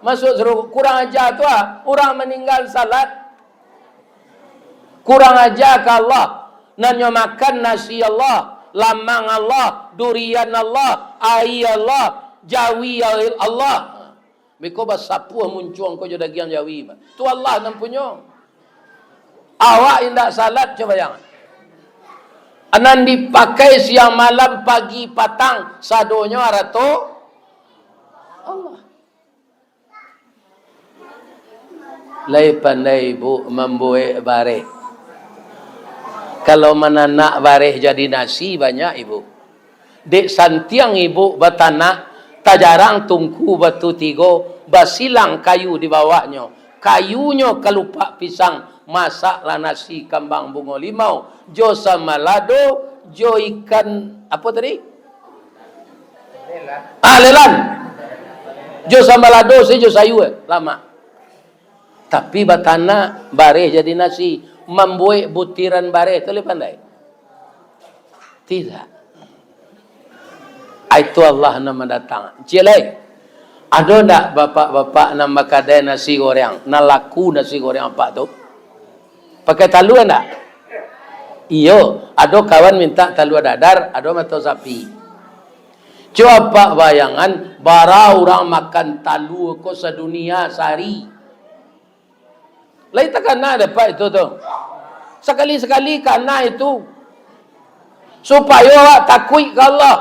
masuak surga. Kurang aja tu ah, urang maninggal salat. Kurang aja ka Allah. Nan nyo makan nasi Allah, lamang Allah, durian Allah, aia Allah, jawi Allah. Beko basapuah muncuang ko jo dagiang jawi, Pak. Tu Allah nan punyo. Awak indak salat, cubo bayangkan. Nan dipakai siang malam, pagi patang, sadonyo arato Allah. Lai pandai ibu mambuek bareh. Kalau mananak bareh jadi nasi, banyak ibu. Dek santiang ibu batanak, tajarang tungku batu tigo, basilang kayu di bawahnyo. Kayunyo kalupak pisang, masaklah nasi kambang bungo limau, jo samalado, jo ikan, apo tadi? Ah, lelan. Jo samalado se jo sayua, lamak. Tapi batanak, bareh jadi nasi, mambuek butiran bareh tu lai pandai? Tidak. Itu Allah nan mandatang. Ciek lai. Ado ndak bapak-bapak nan bakadai nasi goreng, nan laku nasi goreng apak tu? Pakai talua ndak? Iyo, ado kawan minta talua dadar, ado mato sapi. Cubo apak bayangan, bara urang makan talua ko sadunia sahari. Lai takana dek apak itu tu. Sakali-sakali kana itu. Supayo awak takuik ka Allah.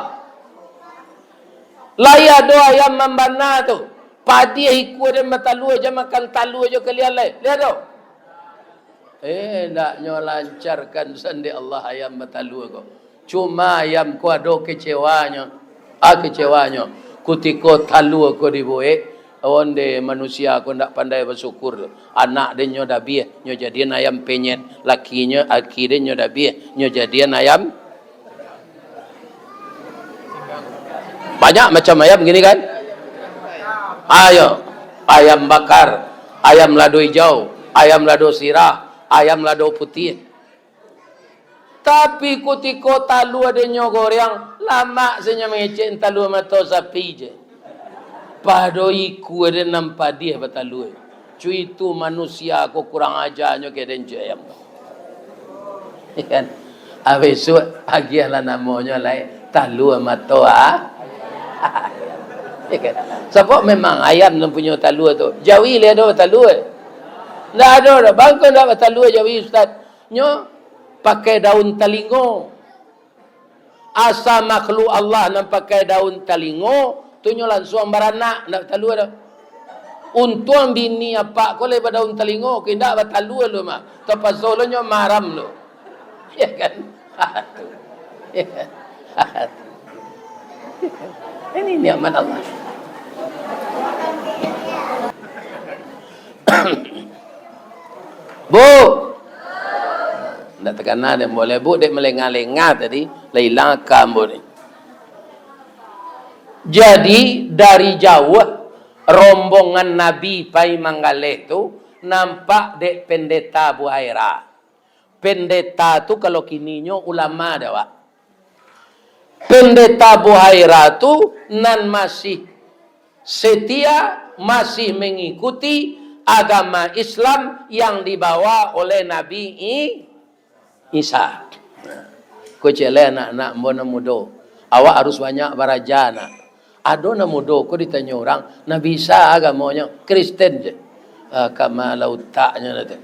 Lai ado ayam mambana tu. Padiah ikua den batalua, jan makan talua jo kalian lai. Lai ado? Eh, ndak nyo lancarkan sandek Allah ayam batalua ko. Cuma ayam ko ado kecewanyo. Ah, kecewanyo. Kutiko talua ko dibuek, onde manusia ko ndak pandai basyukur tu. Anak den nyo dabiah, nyo jadian ayam penyet. Lakinyo, aki den nyo dabiah, nyo jadian ayam. Banyak macam ayam gini kan? Ayo, ayam bakar, ayam lado ijau, ayam lado sirah, ayam lado putiah. Tapi kutiko talua den nyo goreang, lamak sajo mangecek talua mato sapi je. Pado ikua den nan padiah batalua. Cuitu manusia ko kurang ajanyo ka den cek ayam ko. Kan? Ah, bisuak agiahlah namonyo lai talua mato, ah. Kan? Sabab memang ayam nan punyo talua tu. Jawi lai ado batalua? Ndak ado doh. Bangko ndak batalua jawi, Ustaz. Nyo pakai daun talingo. Asa makhluk Allah nan pakai daun talingo, tu nyo lansuang baranak, ndak batalua doh. Untuang bini apak ko lai badaun talingo, ko indak batalua lo mah. Tapaso lo nyo maram lo. Ya kan? Ini nikmat Allah. Bu! Ndak takana dek ambo lai, Bu, dek malengah-lengah tadi, lah ilang aka ambo ni. Jadi, dari jauah, rombongan Nabi pai manggaleh tu, nampak dek Pendeta Buhaira. Pendeta tu, kalau kininyo, ulama dah, Wak. Pendeta Buhaira tu nan masih setia, masih mengikuti agama Islam yang dibawa oleh Nabi I-, Isa. Ko cek lai anak-anak ambo nan mudo, awak harus banyak baraja, nak. Ado nan mudo ko ditanyo urang, "Nabi Isa agamonyo?" "Kristen je." Ah, kama lah utaknyo dah tu.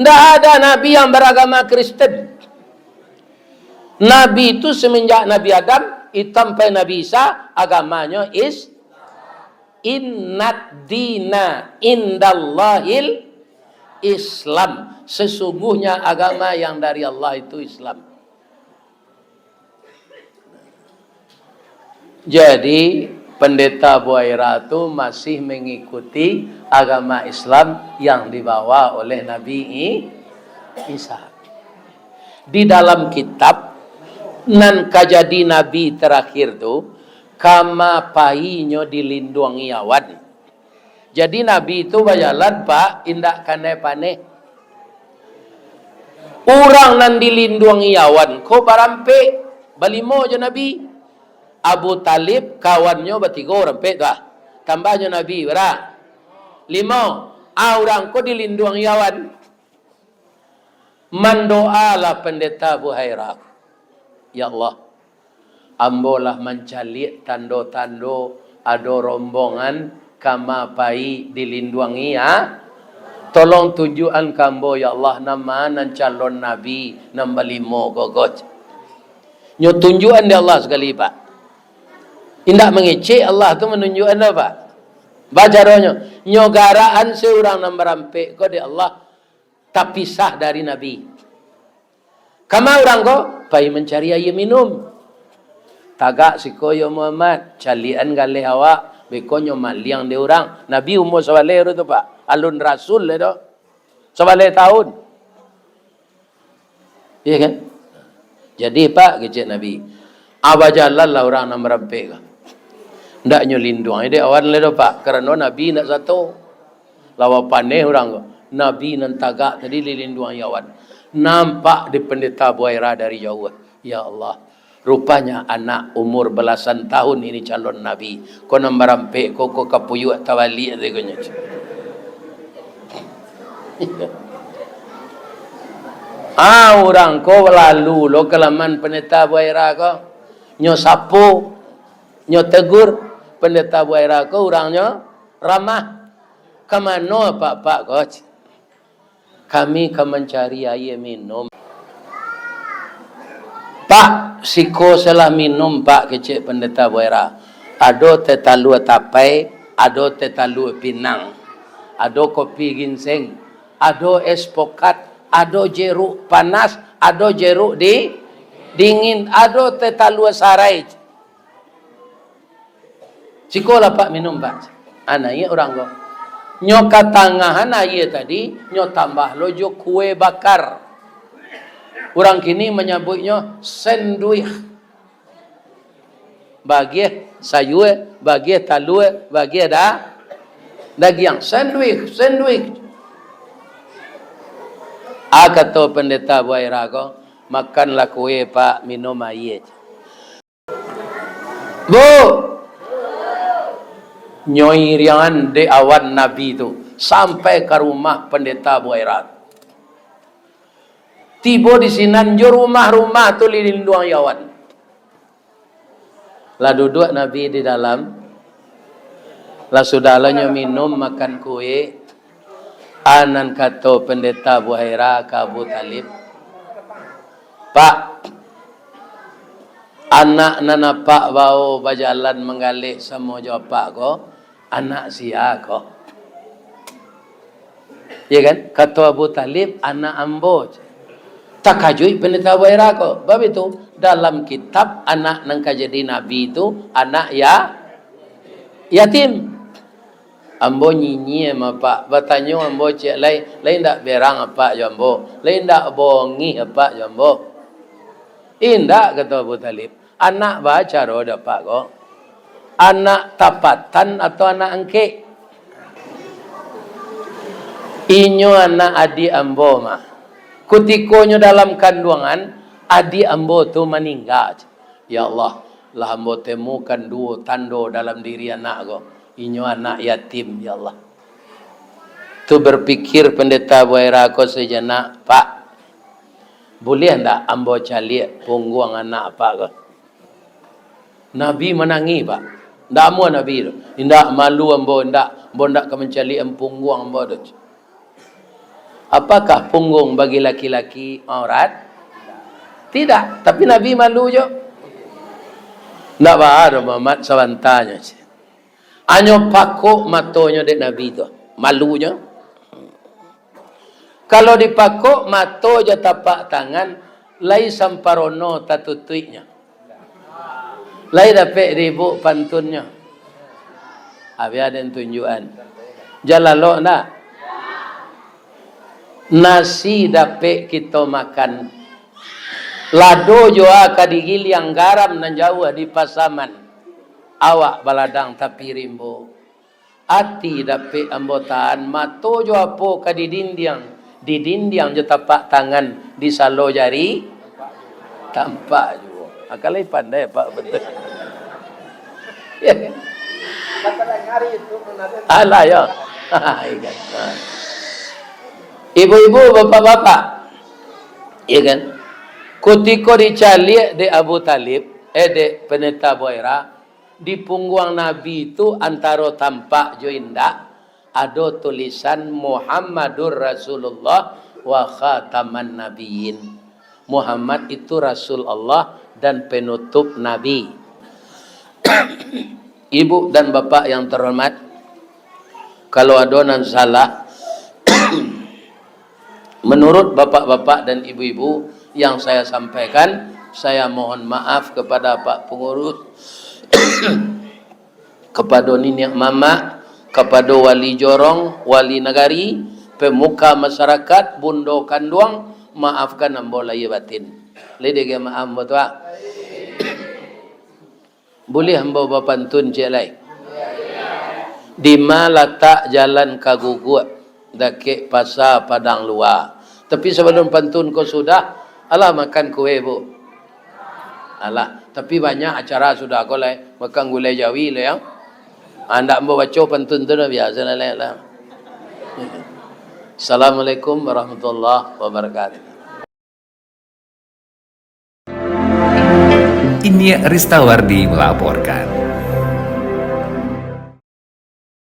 Ndak ada nabi yang baragama Kristen. Nabi tu semenjak Nabi Adam, sampai Nabi Isa, agamanyo is-, "Innad dina indallahil Islam." Sesungguhnya agama yang dari Allah itu Islam. Jadi, Pendeta Buhaira tu masih mengikuti agama Islam yang dibawa oleh Nabi I-, Isa. Di dalam kitab, nan ka jadi nabi terakhir tu, kama painyo dilinduangi awan. Jadi, Nabi tu bajalan, Pak, indak kanai paneh. Urang nan dilinduangi awan ko barampek, balimo jo Nabi. Abu Talib, kawannyo batigo barampek tu, ah. Tambah jo Nabi, bara? Limo. Ah, urang ko dilinduangi awan. Mandoalah Pendeta Buhaira, "Ya Allah, ambo lah mancaliak tando-tando ado rombongan kama pai dilinduangi, ya. Tolong tunjuakan ka ambo, ya Allah, nan ma nan calon nabi nan balimo ko." Nyo tunjuakan dek Allah sakali, Pak. Indak mangecek Allah tu manunjuakan tu, Pak. Ba caronyo, nyo garakan se urang nan barampek ko dek Allah tapisah dari Nabi. Kama urang ko? Pai mancari aia minum. Tagak siko, "Yo Muhammad, caliakan galeh awak, beko nyo maliang dek urang." Nabi umua sabaleh tu, Pak. Alun rasul lai doh. Sabaleh taun. Iya kan? Jadi, Pak, kecek Nabi, "Ah, bajalanlah urang nan barampek ko. Ndak nyo linduang dek awan lai doh, Pak, karano Nabi ndak sato." Lawa paneh urang ko. Nabi nan tagak tadi dilinduangi awan. Nampak di Pendeta Buhaira dari jauah. Ya Allah, rupanya anak umur balasan tahun ini calon nabi. Ko nan barampek ko, ko kapuyuak tabaliak tu, ko nyo. Ah, urang ko lalu lo ka laman Pandeta Buaira ko. Nyo sapo, nyo tegur, Pandeta Buaira ko urangnyo ramah. "Ka mano apak-apak ko?" "Kami ka mancari aia minum." "Pak, siko se lah minum, Pak," kecek Pandeta Buaira. "Ado teh talua tapai, ado teh talua pinang, ado kopi ginseng, ado es pokat, ado jeruk panas, ado jeruk di, dingin, ado teh talua sarai. Siko lah, Pak, minum, Pak." Ah, naiak urang ko. Nyo katangahan aia tadi, nyo tambah lo jo kue bakar. Urang kini manyabuiknyo sandwich. Bagiah sayua, bagiah talua, bagiah da-, dagiang. Sandwich, sandwich. Ah, kato Pandeta Buaira ko, "Makanlah kue, Pak, minum aia." Bu! Nyo iriangan dek awan Nabi tu, sampai ka rumah Pandeta Buaira. Tibo di sinan jo rumah-rumah tu dilinduangi awan. Lah duduak Nabi di dalam, lah sudah lo nyo minum, makan kue, a nan kato Pandeta Buaira ka Abu Thalib, "Pak, anak nan apak bawo bajalan manggaleh samo jo apak ko, anak sia ko?" Ya kan? Kato Abu Thalib, "Anak ambo." Takajuik Pandeta Buaira ko. Bab itu, dalam kitab anak nan ka jadi nabi tu, anak ya-, yatim. Ambo nyinyia ma apak, batanyo ambo ciek lai, lai indak berang apak jo ambo, lai indak bongih apak jo ambo. Indak, kato Abu Thalib. Anak baa caro dek apak ko? Anak tapatan atau anak angkek? Inyo anak adiak ambo mah. Kutiko nyo dalam kanduangan, adiak ambo tu maningga. Ya Allah, lah ambo temukan duo tando dalam diri anak ko. Inyo anak yatim, ya Allah. Tu berpikir Pandeta Buaira ko sejenak, "Pak, buliah ndak ambo caliak pungguang anak apak ko?" Nabi manangih, Pak. Ndak amuah Nabi tu. "Indak, malu ambo, indak. Ambo ndak ka mancaliak pungguang ambo tu." Apakah punggung bagi laki-laki aurat? Tidak. Tapi Nabi malu jo. Ndak baa doh, Muhammad, sabantanyo. Anyo pakok matonyo dek Nabi tu. Malunyo. Kalau dipakok mato jo tapak tangan, lai samparono tatutuiknyo. Lai dapek diibuk pantunnyo. Abih aden tunjuakan. Jan lalok ndak? Nasi dapek kito makan. Lado jua ka digiliang, garam nan jauah di pasaman. Awak baladang tapi rimbo. Ati dapek ambo tahan, mato jo apo ka didindiang, didindiang jo tapak tangan, di salo jari, tampak juo. Akalai pandai, Pak, betul. Alah, yo. Ingat. Ha. Ibu-ibu, bapak-bapak, ya kan? Kutiko dicaliak dek Abu Thalib, eh, dek Pandeta Buaira, di pungguang Nabi tu, antaro tampak jo indak, ado tulisan Muhammadur Rasulullah wa khataman nabiyyin. Muhammad itu Rasul Allah dan penutup Nabi. Ibu dan Bapak yang terhormat, kalau ado nan salah, menurut bapak-bapak dan ibu-ibu yang saya sampaikan, saya mohon maaf kepada Pak Pengurus, kepada niniak mamak, kepada wali jorong, wali nagari, pemuka masyarakat, bundo kanduang, maafkan ambo lahia batin. Lai dek maaf ambo tu, ah. Buliah ambo bapantun ciek lai? Dima latak jalan ka Guguak, dakek Pasa Padang Lua. Tapi sabalun pantun ko sudah, alah makan kue, Bu. Alah, tapi banyak acara sudah ko lai, makan gulai jawi lai, yo. Ah, ndak ambo baco pantun tu dah, biaso lah, lai lah. Assalamualaikum warahmatullahi wabarakatuh. Ristawardi melaporkan.